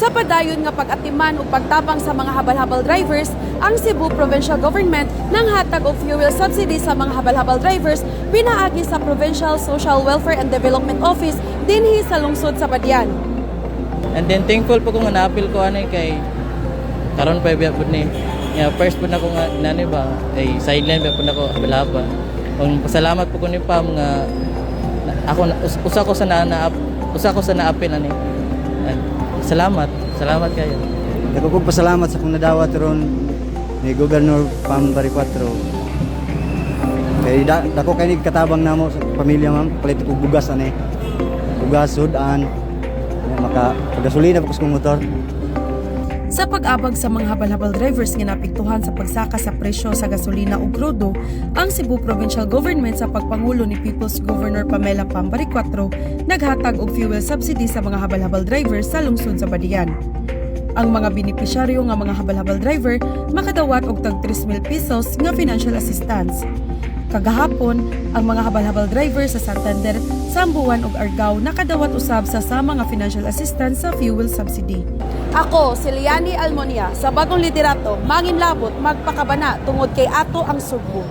Sa padayon nga pag-atiman ug pagtabang sa mga habal-habal drivers, ang Cebu Provincial Government nanghatag og fuel subsidy sa mga habal-habal drivers pinaagi sa Provincial Social Welfare and Development Office dinhi sa lungsod sa Badian. And then thankful po ko nga naapil ko ani kay karon pa biya pud ni. Nga first pud nako nga nani ba ay sideline ba pud nako habal. Kung pasalamat po ko ni Pam nga ako usa ko sa na usa ko sa naapil ani. And salamat, salamat kayo. Dako kong pasalamat sa akong nadawat ron ni Governor Pam Baricuatro. Kay dako kay ni katabang namo sa pamilya, ma'am, palit ko bugas ani. Bugas, sudan. Maka gasolina pa ko sa motor. Sa pag-abag sa mga habal-habal drivers nga naapektuhan sa pagsaka sa presyo sa gasolina ug krudo, ang Cebu Provincial Government sa pagpangulo ni People's Governor Pamela Pam Baricuatro naghatag og fuel subsidy sa mga habal-habal drivers sa lungsod sa Badian. Ang mga benepisyaryo nga mga habal-habal driver makadawat og tag 3,000 pesos nga financial assistance. Kagahapon, ang mga habal-habal driver sa Santander, Samboan ug Argao nakadawat usab sa sama nga financial assistance sa fuel subsidy. Ako, si Liani Almonia, sa Bagong Liderato, manginlabot, magpakabana tungod kay ato ang Sugbo.